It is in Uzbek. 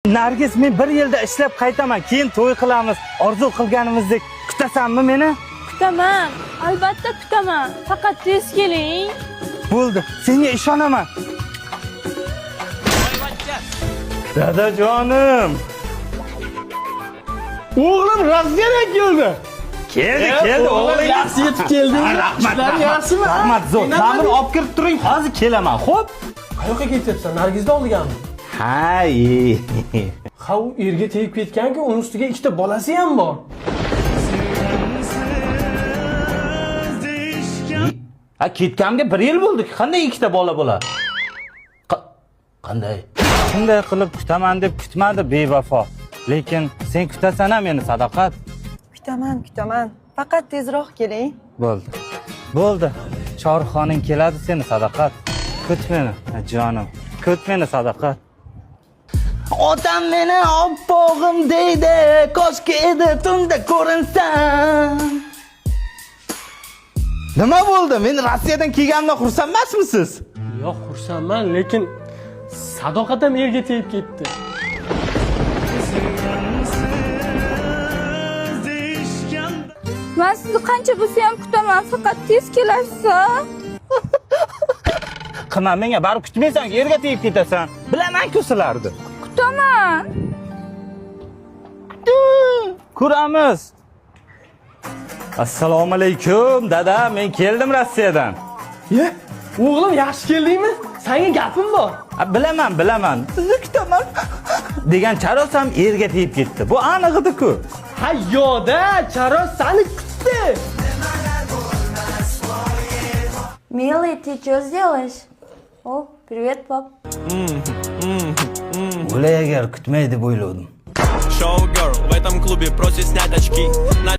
Nargiz, men bir yilda ishlab qaytaman, keyin to'y qilamiz. Orzu qilganimizdek. Kutasanmi meni? Kutaman, albatta kutaman. Faqat tez keling. Bo'ldi, senga ishonaman. Dadajonim. O'g'lim Rossiyadan keldi. Keldi, keldi o'g'lingiz. Yaxshi yetib kelding. Ha, rahmat, Ishlaring rahmat. yaxshimi? Rahmat, zo'r. Mana buni olib kirib turing, hozir kelaman. Xo'p? Qayoqqa ketyapsan? Nargizni oldigami? Ha, e. Ha, u erga tegib ketgan-ku, uni ustiga ikkita bolasi ham bor. Ha, ketganimga bir yil bo'ldi. Qanday ikkita bola bo'ladi? Qanday? Shunday qilib kutaman deb kutmadi bevafo. Lekin sen kutasan ha meni, Sadoqat. Kutaman, kutaman. Faqat tezroq keling. Bo'ldi. Bo'ldi. Chorixoning keladi seni, Sadoqat. Kut meni, ha, jonim. Kut meni, Sadoqat. Otam meni oppog'im deydi, koshki edi tunda ko'rinsam. Nima bo'ldi? Men Rossiyadan kelganimdan xursand emasmisiz? Yo'q, xursandman, lekin Sadoqat ham erga tegib ketdi. Men sizni qancha bo'lsa ham kutaman, faqat tez kelasiz. A? Qilma menga, baribir kutmaysan, erga tegib ketasan. Bilaman-ku sizlarni. Kutaman. Ko'ramiz. Assalomu alaykum, dada, men keldim Rossiyadan. Ye, o'g'lim yaxshi keldingmi? Senga gapim bor. Ha, bilaman, bilaman. Sizni kutaman. Degan charos ham erga tegib ketdi. Bu aniq edi-ku. Ha, yo'da, charos seni kutdi. Милый, ты что сделаешь? О, привет, пап. O'lay agar kutmay deb o'yladim. Шоу-герл в этом клубе просит снять очки. На